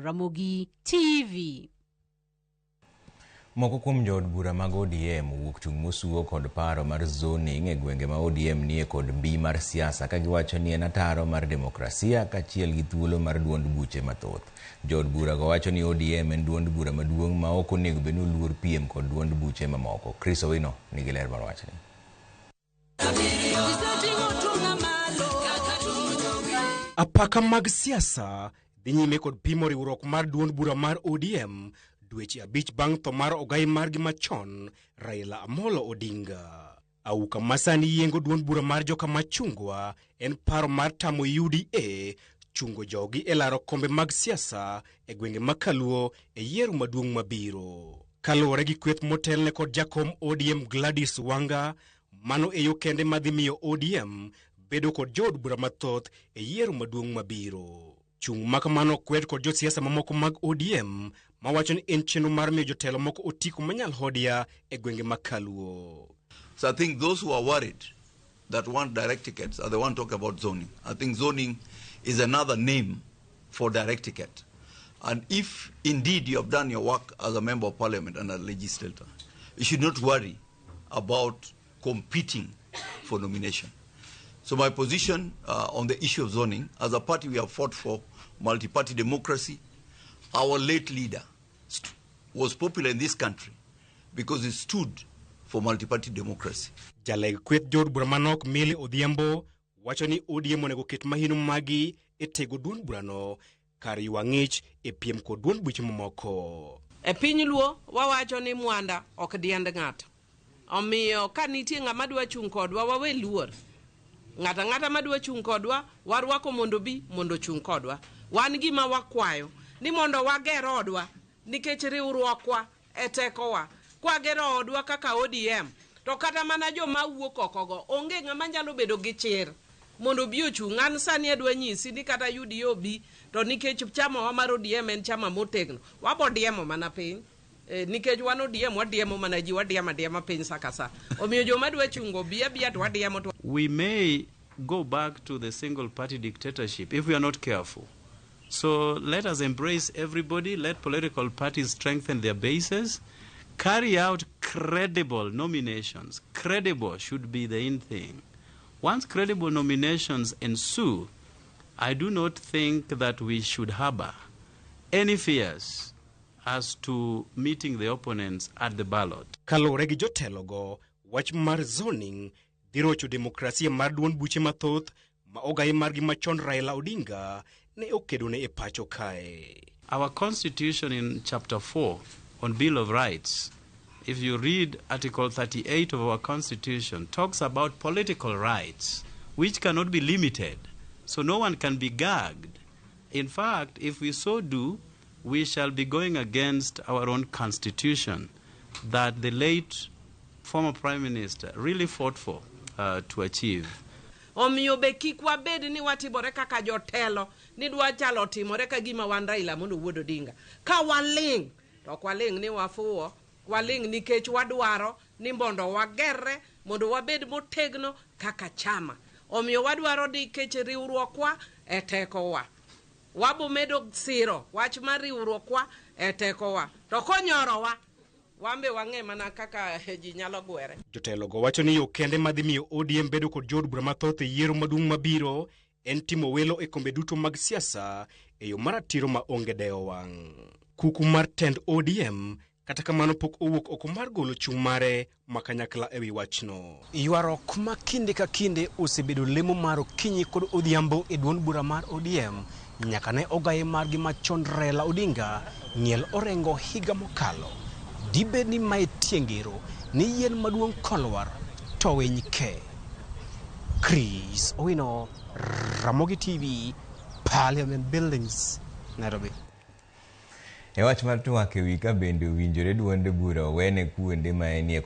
Ramogi TV. Moko kuom jood bura mag ODM owuok tung' mosuo kod paro mar zoning e gwenge ma ODM nie kod mbi mar siasa ka giwacho ni en ataro mar demokrasia kaachiel gi thuolo mar duond buche mathoth. Jood bura go wacho ni ODM en duond bura maduong' ma ok onego bed ni oluor piem kod duond buche mamoko. Chris Owino nigi ler mar wachni. Apaka mag siasa dhi nyime kod pimo riwruok mar duond bura mar ODM dweche 5 bang' tho mar ogai margi machon Raila Amolo Odinga. Auka masani yiengo duond bura mar joka machungwa en paro mar tamo UDA chungo jogi e laro kombe mag siasa e gwenge ma Kaluo e yiero maduong' mabiro. Kaluwore gi kweth motelne kod jakom ODM Gladys Wanga, mano e yo kende madhi miyo ODM bedo kod jood bura mathoth e yiero maduong' mabiro. Chung' ma kamano kwed kod josiasa mamoko mag ODM mawacho ni en chenro mar miyo jotelo moko otiko manyal hodia e gwenge ma Kaluo. So I think those who are worried that want direct tickets are the one talking about zoning. I think zoning is another name for direct ticket. And if indeed you have done your work as a member of parliament and a legislator, you should not worry about competing for nomination. So my position on the issue of zoning, as a party we have fought for multi-party democracy. Our late leader was popular in this country because he stood for multi-party democracy. Jaleg kweth jood bura manok Millie Odhiambo wacho ni ODM onego ket mahino magi e tego duond burano kar ywa ng'ich e piem kod duond buche mamoko. E piny Luo wawacho ni mwanda ok diend ng'ato. Omiyo ka nitie ng'ama dwa chung' kodwa wawe luor. Ng'ato ang'ata madwa chung' kodwa warwako mondo bi mondo ochung' kodwa. Wan gima wakwayo ni mondo wager odwa nikech riwruokwa e tekowa. Kwagero odwa kaka ODM to kata mana joma wuok oko go onge ng'ama nyalo bedo gi chir mondo obi ochung'. An sani adwa nyisi ni kata UDA obi to nikech chamawa mar ODM en chama motegno, wabo diemo mana piny. Nikech wan ODM wadiemo mana ji, wadiemo adiema piny sa ka sa. Omiyo joma dwa chungo obi abiya to wadiemo to. We may go back to the single party dictatorship if we are not careful. So let us embrace everybody, let political parties strengthen their bases, carry out credible nominations. Credible should be the in thing. Once credible nominations ensue, I do not think that we should harbor any fears as to meeting the opponents at the ballot. Kaluwore gi jotelogo, wach mar zoning dhi rocho demokrasia mar duond buche mathoth ma ogai margi machon Raila Odinga ne okedone e pacho kae. Our constitution in chapter 4 on Bill of Rights, if you read Article 38 of our constitution, talks about political rights which cannot be limited. So no one can be gagged. In fact, if we so do, we shall be going against our own constitution that the late former Prime Minister really fought for to achieve. Omiyo be kik wabed ni watibore kaka jotelo ni dwa chalo timore ka gima wan Raila mondo wuod Odinga. Ka waling' to ok waling' ni wafuwo, waling' nikech wadwaro ni mondo wagerre mondo wabed motegno kaka chama. Omiyo wadwaro nikech riwruokwa e tekowa. Wabo medo siro wach mar riwruokwa e tekowa. To konyorowa, wambe wang'e mana kaka ji nyalo gwere. Jotelogo wacho ni yo kende madhi miyo ODM bedo kod jood bura mathoth e yiero maduong' mabiro en timo welo e kombe duto mag siasa e yo maratiro ma onge dewo wang'. Kuku mar tend ODM kata kamano pok owuok oko mar golo chung' mare ma kanyakla e wi wachno. Ywaruok ma kinde ka kinde osebedo lemo mar okinyi kod odhiambo e duond bura mar ODM nyaka ne ogaye margi machon Raila Odinga ng'iel orengo higa mokalo. Dibed ni mae tie ngero ni yien maduong' kolwar to winy ke. Chris Owino, Ramogi TV, Parliament Buildings, Nairobi. E wach mar twak e wi ka bende owinjore duond bura owene kuonde ma enie kod